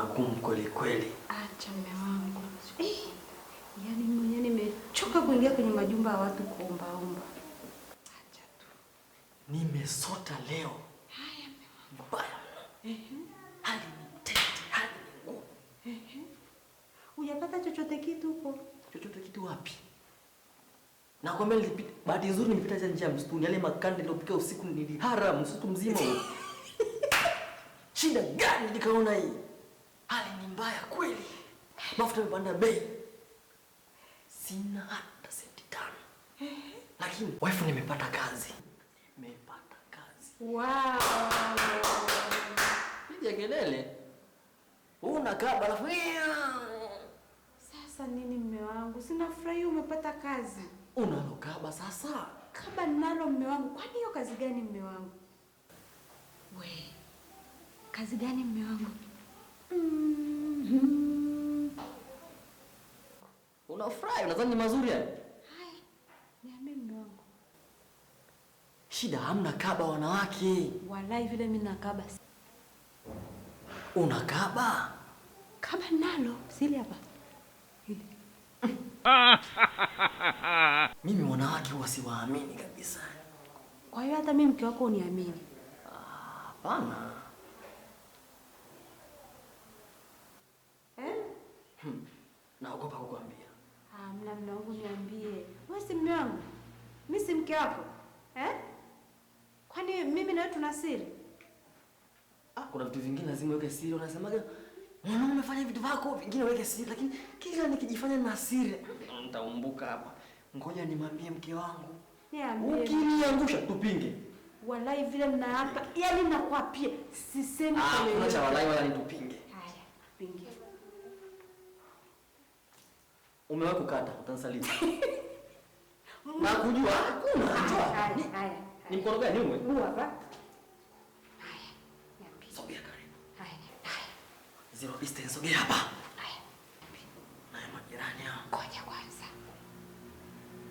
Magumu kweli kweli. Acha mume wangu. Yaani mwenyewe nimechoka kuingia kwenye majumba ya watu kuombaomba. Acha tu. Nimesota leo. Haya mume wangu. Mbaya mno. Hali ni tete, hali ni ngumu. Hujapata chochote kitu huko? Chochote kitu wapi? Nakwambia nilipita, bahati nzuri nilipita njia ya msituni, yale makande niliyopika usiku nilihara msitu mzima huo. Shida gani nikaona hii? Hali ni mbaya kweli. Mafuta yamepanda bei. Sina hata senti 5. Lakini wife nimepata kazi. Nimepata kazi. Wow. Piga kelele. Wewe unakaa alafu. Sasa nini mume wangu? Sina furahi umepata kazi. Unalo kaba sasa? Kaba nalo mume wangu. Kwani hiyo kazi gani mume wangu? We. Kazi gani mume wangu? Unafurahi, unadhani ni mazuri haya? Haya, niambie mume wangu. Shida hamna kaba wanawake. Walai vile mimi nakaba. Una kaba? Kaba nalo, sili hapa. Hili. Mimi wanawake huwa siwaamini kabisa. Kwa hiyo hata mimi mke wako uniamini? Hapana. Eh? Naogopa kukuambia. Ah, mna wangu niambie. Wewe si mume wangu? Mimi si mke wako? Eh? Kwani mimi na wewe tuna siri? Kuna vitu vingine lazima uweke siri. Unasemaga mwanaume umefanya vitu vyako vingine uweke siri, lakini kila nikijifanya na siri nitaumbuka hapa. Ngoja nimwambie mke wangu. Niambie. Ukiniangusha tupinge. Walai vile mnaapa, yaani nakuapia sisemi kwa Kuna yoyote. cha walai wala nitupinge. Haya, tupinge. Umewahi kukata, utanisaliti. Nakujua, hakuna. Haya, haya. Ni mkono gani uwe? Huu hapa. Haya, niambie. Sogea karibu. Haya, haya. Zero distance, sogea hapa. Haya. Na majirani hao. Ngoja kwanza.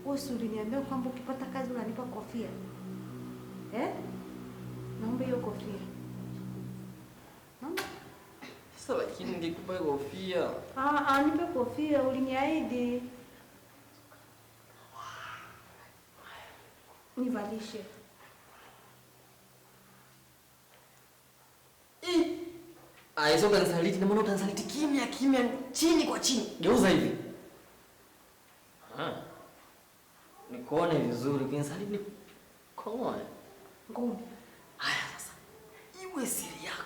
Wewe si uliniambia kwamba ukipata kazi unanipa kofia? Eh? Naomba hiyo kofia. Naomba. Sasa lakini ningekupa kofia. Nipe kofia, uliniahidi. Nivalishe. Hizo utanisaliti, na maana utanisaliti kimya kimya, chini kwa chini. Geuza hivi. Nikuone vizuri, ukinisaliti ni come on. Ngumi. Haya sasa. Iwe siri yako.